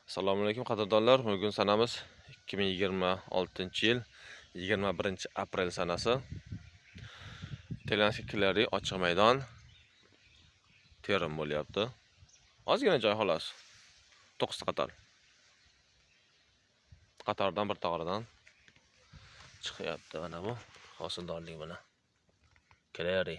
Assalomu alaykum qadrdonlar. Bugun sanamiz 2026-yil 21-aprel sanasi. Итальянский Kleri ochiq maydon terim bo'lyapti. Ozgina joy xolos. 9 qator. Qatordan bir tog'radan chiqyapti mana bu hosildorlik mana. Kleri.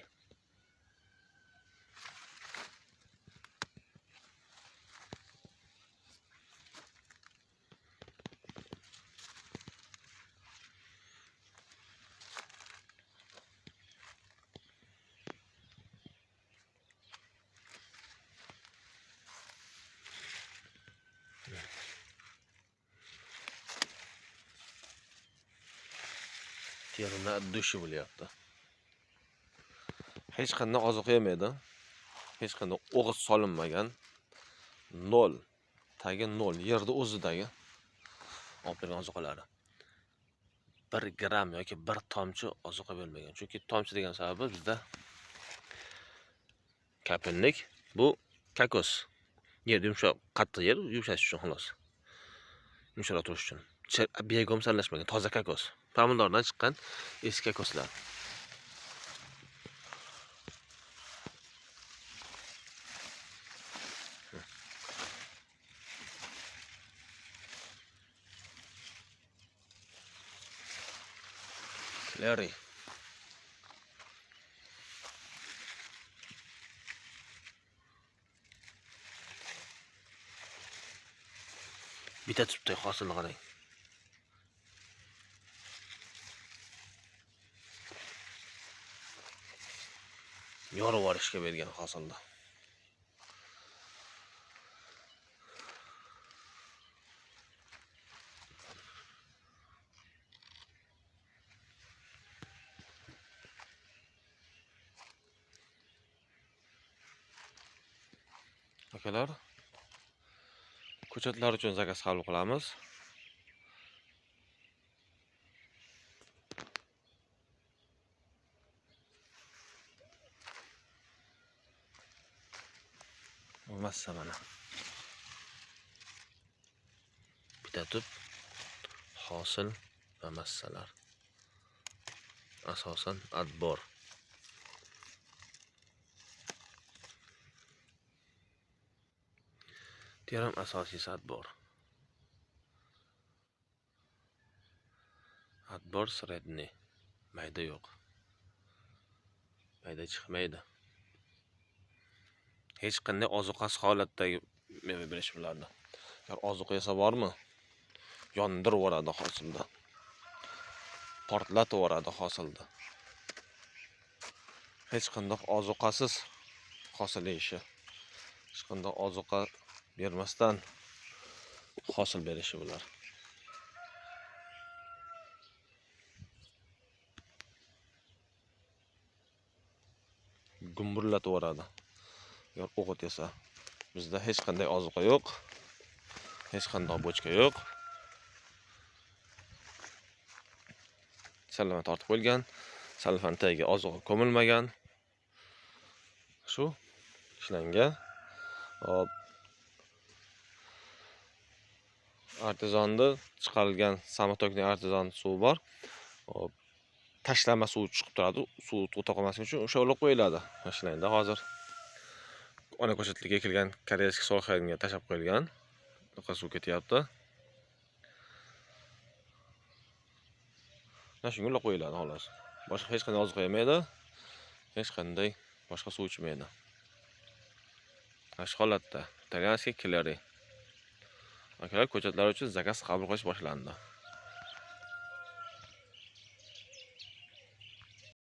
Terimlar dushi bo'lyapti. Hech qanday oziq yemaydi. Hech qanday o'g'iz solinmagan. Nol. Tagi nol. Yerda o'zidagi olib bergan ozuqalari. 1 gram yoki 1 tomchi ozuqa bo'lmagan. Chunki tomchi degan sababi bizda kapinlik bu kokos. Yer yumshoq, qattiq yer yumshash uchun xolos. Yumsharoq turish uchun. Begom saralashmagan, toza kokos. Pomidordan chiqqan eski kokoslar. Kleri. Bitta tupday hosilni qarang. Yorib yuborishga bergan hosilni. Akalar, ko'chatlar uchun zakaz qabul qilamiz. Massa mana. Bitta tub hosil va massalar. Asosan adbor. Terim asosiysi adbor. Adbor sredniy. Mayda yo'q. Mayda chiqmaydi. Hech qanday ozuqasiz holatdagi meva berish bularda. Agar ozuqa yesa bormi? Yondirib yuboradi hosilni. Portlatib yuboradi hosilni. Hech qanday ozuqasiz hosil yeyishi. Hech qanday ozuqa bermasdan hosil berishi bular. Gumburlatib yuboradi. Agar o'g'it yesa. Bizda hech qanday ozuqa yo'q. Hech qanday bochka yo'q. Sallama tortib qo'yilgan. Salfan tagiga ozuqa ko'milmagan. Shu ishlangan. Hop. Artezonni chiqarilgan samotokning artezon suvi bor. Hop. Tashlama suv chiqib turadi. Suv to'xtab qolmasligi uchun o'sha ulab qo'yiladi. Mashinada hozir ona ko'chatlarga ekilgan koreyskiy solxanga tashlab qo'yilgan. Bunaqa suv ketyapti. Mana shunga ulab qo'yiladi xolos. Boshqa hech qanday oziq yemaydi. Hech qanday boshqa suv ichmaydi. Mana shu holatda итальянский Kleri. Akalar, ko'chatlar uchun zakaz qabul qilish boshlandi.